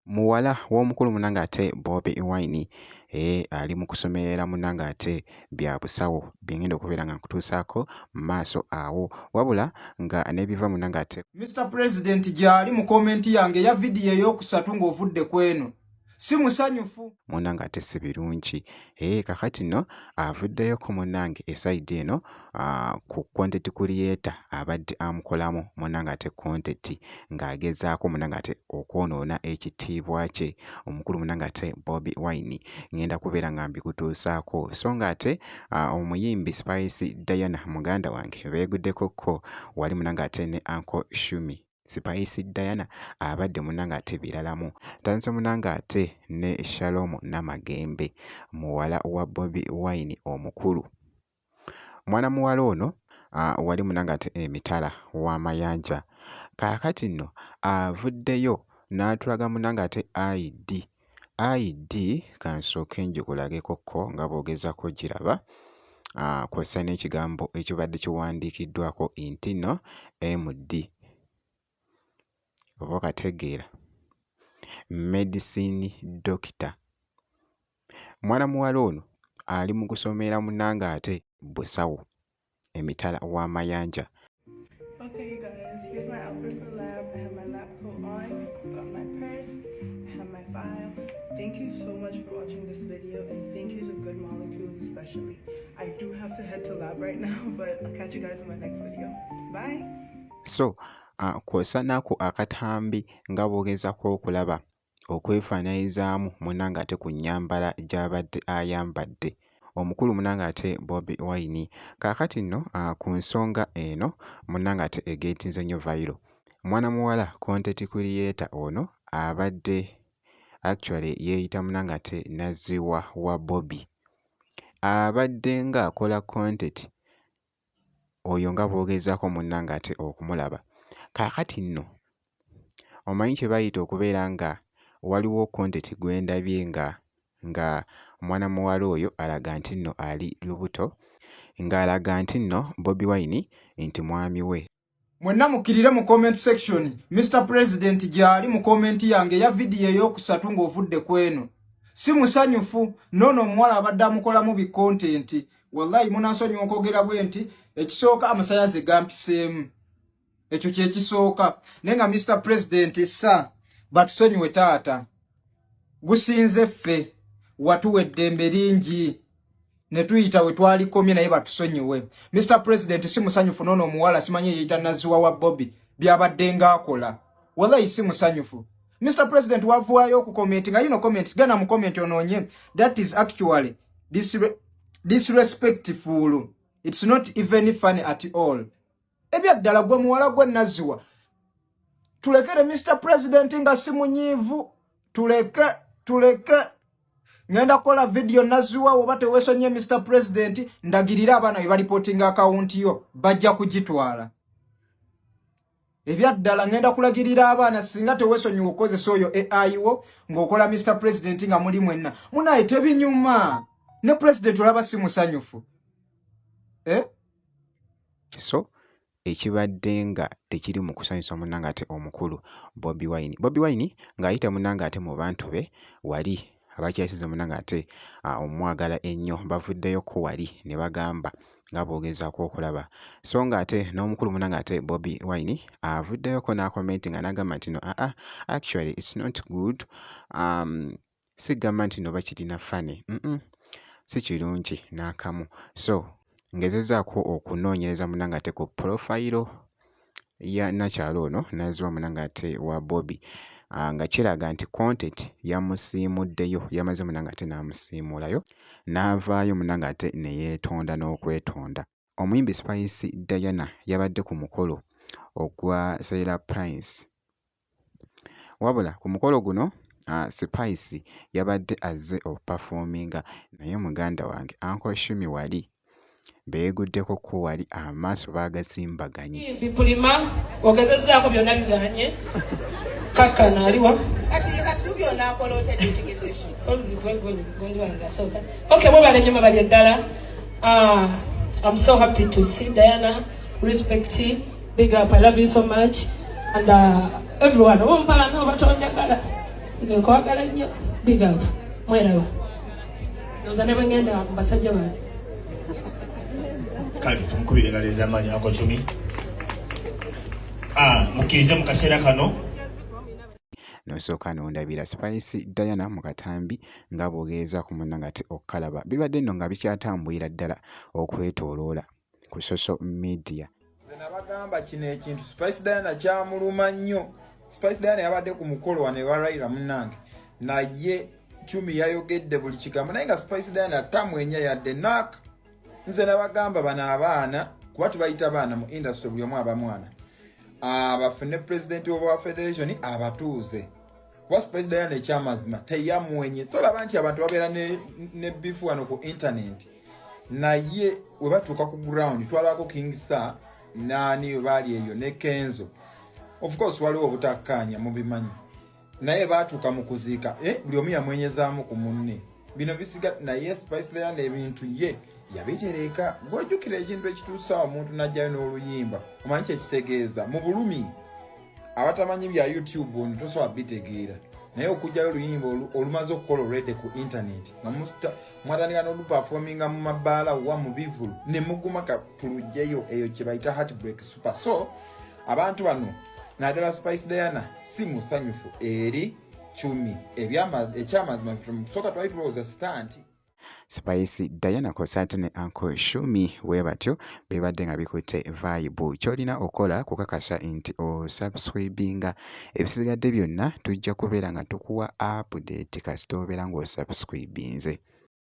Muwala w'omukulu munnange ate Bobi Wine ali mu kusomerera munnange ate bya busawo bye ngenda okubeera nga nkutuusaako mu maaso awo, wabula nga n'ebiva munnange ate. Mister President gyali mu comment yange eya vidiyo ey'okusatu ng'ovudde ku eno. Si musanyufu. Munnange ate si birungi. Kakati nno avuddeyoko munnange esayidi eno ku content creator abadde amukolamu munnange ate content ng'agezaako munnange ate okwonoona ekitiibwa kye omukulu munnange ate Bobi Wine. Ngenda kubeera nga mbikutuusaako. So ng'ate omuyimbi Spice Diana muganda wange beeguddeko ko wali munnange ate ne Uncle Shumi. Spice Diana abadde munnange ate biralamu. Ntandise munnange ate ne Shalom Namagembe muwala wa Bobi Wine omukulu. Mwana muwala ono wali munnange ate emitala w'amayanja. Kaakati nno avuddeyo n'atulaga munnange ate ID. ID kansooke ngikulageko ko nga bw'ogezaako ogiraba kw'ossa n'ekigambo ekibadde kiwandiikiddwako nti nno MD. Oba okategeera? Medicine doctor. Mwana muwala ono ali mu kusomera munnange ate busawo emitala w'amayanja. Okay, you guys, here's my outfit for lab. I have my lab coat on, got my purse, I have my file. Thank you so much for watching this video, and thank you to Good Molecules especially. I do have to head to lab right now, but I'll catch you guys in my next video. Bye! So kw'ossa n'ako akatambi nga bw'ogezaako okulaba okwefaananyizaamu munnange ate ku nnyambala gy'abadde ayambadde omukulu munnange ate Bobi Wine. Kaakati nno ku nsonga eno munnange ate egeetinze nnyo viral. Mwana muwala content creator ono abadde actually yeeyita munnange ate Nazziwa wa Bobi. Abadde ng'akola content oyo nga bw'ogezaako munnange ate okumulaba. Kaakati nno omanyi kye bayita okubeera nga waliwo content gwe ndabye nga mwana muwala oyo alaga nti nno ali lubuto, ng'alaga nti nno Bobi Wine nti mwami we. Mwenna mukkirire mu comment section. Mr President gyali mu comment yange eya vidiyo ey'okusatu ng'ovudde ku eno. Si musanyufu noono omuwala abadde amukolamu bi content. Wallahi munansonyiwa okwogera bwe nti, ekisooka amasannyalaze gampiseemu. Ekyo kye kisooka. Naye nga Mr President sa batusonyiwe taata. Gusinze ffe watuwa eddembe lingi ne tuyita we twalikomye, naye batusonyiwe. Mr President si musanyufu noono omuwala simanyi yeeyita Nazziwa wa Bobi byabadde ng'akola. Wallahi si musanyufu. Mr President wavaayo okucomment nga yino comment gana mu comment onoonye. That is actually disrespectful. It's not even funny at all. Ebyaddala gwe muwala gwe Nazziwa, tulekere Mr President nga si munyiivu, tuleke tuleke. Ngenda kukola video Nazziwa, oba teweesonye Mr President, ndagirire abaana bye bareportinga akawunti yo, bajja kugitwala. Ebyaddala ngenda kulagirira abaana singa teweesonyiwa okukozesa oyo AI wo ng'okola Mr President nga muli mwenna. Munaye tebinyuma, ne president olaba si musanyufu, eh? So ekibadde nga tekiri mu kusanyusa munnange ate omukulu Bobi Wine. Bobi Wine ng'ayita munnange ate mu bantu be wali abakyasize munnange ate omwagala ennyo bavuddeyoko wali ne bagamba nga bw'ogezaako okulaba. So ng'ate n'omukulu munnange ate Bobi Wine avuddeyoko n'acommentinga n'agamba nti no aa, actually it's not good. Sigamba nti no bakirina funny, si kirungi n'akamu. So ngezezzaako okunoonyereza munnange ate ku profile ya nakyala ono Nazziwa munnange ate wa Bobi, nga kiraga nti content yamusiimuddeyo, yamaze munnange ate n'amusiimuulayo n'avaayo munnange ate ne yeetonda n'okwetonda. Omuyimbi Spice Diana yabadde ku mukolo ogwa Sailor Prince. Wabula ku mukolo guno Spice yabadde azze okuperforminga, naye muganda wange Uncle Shumi wali beeguddeko ko wali amaaso baagasimbaganye. Bipulima ogezezzaako byonna biganye, kakkana aliwa. Kati Kasubi onaakola otya ekigezesho? Kozi gwe gwe wange asooka. Okay, mwebale nnyo, mwebale ddala. Ah, I'm so happy to see Diana. Respect, big up, I love you so much. And everyone, oba mpala oba tonjagala. Nze nkwagala nnyo. Big up. Mweraba. Ndowooza ne bwe ngenda mu basajja bange. Kale tumukubire engalo ez'amaanyi Uncle Chumi. Ah, mukkirize mu kaseera kano. Nosooka n'ondabira Spice Diana mu katambi nga bw'ogezaako munnange ate okukalaba. Bibadde nno nga bikyatambulira ddala okwetooloola ku social media. Nze nabagamba kino ekintu Spice Diana kyamuluma nnyo. Spice Diana yabadde ku mukolo wano ewa Raila munnange, naye Chumi yayogedde buli kigambo, naye nga Spice Diana tamwenya yadde nak. Nze nabagamba bano abaana, kuba tubayita baana mu industry, buli omu aba mwana, abafune president wa federation abatuuze, kuba Spice Diana ekyamazima teyamwenye. Tolaba nti abantu babeera ne beef wano ku internet, naye we batuuka ku ground twalabako King Saha naani we baali eyo ne Kenzo. Of course waliwo obutakkaanya, mubimanyi, naye baatuuka mu kuziika, buli omu yamwenyezaamu ku munne. Bino bisiga, naye Spice Diana ebintu ye yabitereka. Gwojjukira ekintu ekituusa omuntu n'ajjayo n'oluyimba, omanyi kyekitegeeza mu bulumi. Abatamanyi bya YouTube ono tosobola bitegeera, naye okugjayo oluyimba olumaze okukola olwedde ku internet, nga mwatandika n'oluperforminga mu mabaala wa mu bivulu ne muguma katulugyeyo, eyo kye bayita heartbreak super. So abantu bano naddala Spice Diana si musanyufu eri Chumi. Ekyamazima kusooka twali tulowooza stunt. Spice Diana kw'ossa ne Uncle Shumi we batyo bebadde nga bikutte vibe. Ky'olina okukola kukakasa nti osubscribinga, ebisigadde byonna tujja kubeera nga tukuwa update kasita obeera ng'osubscribinze.